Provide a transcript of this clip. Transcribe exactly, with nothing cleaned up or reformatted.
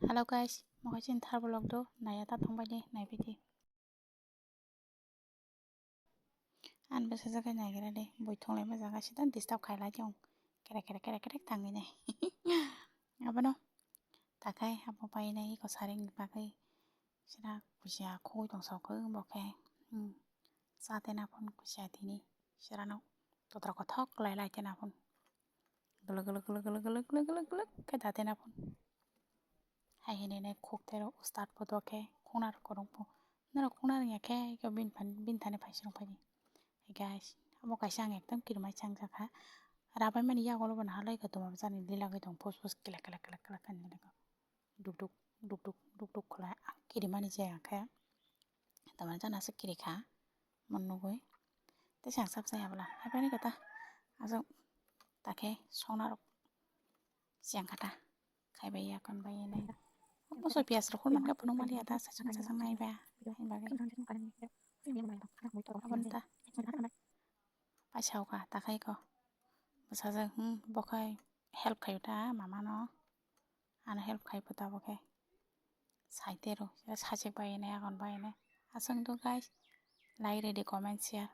Hello guys, mokhe chini thar vlog do naya ta thongbai de naibai di. An bwsajak khe naigra de bui thonglai ma jaga sida disturb khailai chong kerek kerek kerek kerek tangwi nai. Abono takhai abo painai iko saring bagwi sida kusia khogwi tong sok khe bo khe cha tena phun kusia tini sirano totra kothok lai lai tena phun. Glwk glwk glwk glwk glwk glwk glwk glwk khe da tena phun. Hai hinwi nai khuk tero start bo do khe khukna rok kwrwng bo. Norok khukna rwngya khe iko bini thani phai srwng phai di. Hey guys, abo kaisa ang ekdom kirimai chang jakha. Rabai mani yago lobo nahalai khe tuma bwsani lila gwi tong phus phus kila kila kila kila khe nini duk duk duk duk duk duk khwlai ang kirimani je ang khe. Tama jana se kiri kha mon nugui. Te sang sap sai abla hai pani kata asok takhe sona rok siang kata khai bai ya kon bai nai. Bo so pias rok hor man kha phunuk mali ata sachang sachang nai ba hai bagwi. Abon ta paisa oka takhai ko bwsajak hmm bo khai help khai ta mama no. Ano help khai phuta bo khe. Saitero, sachek bai ne, agon bai ne. Aswng do guys, like, ready, comment, share.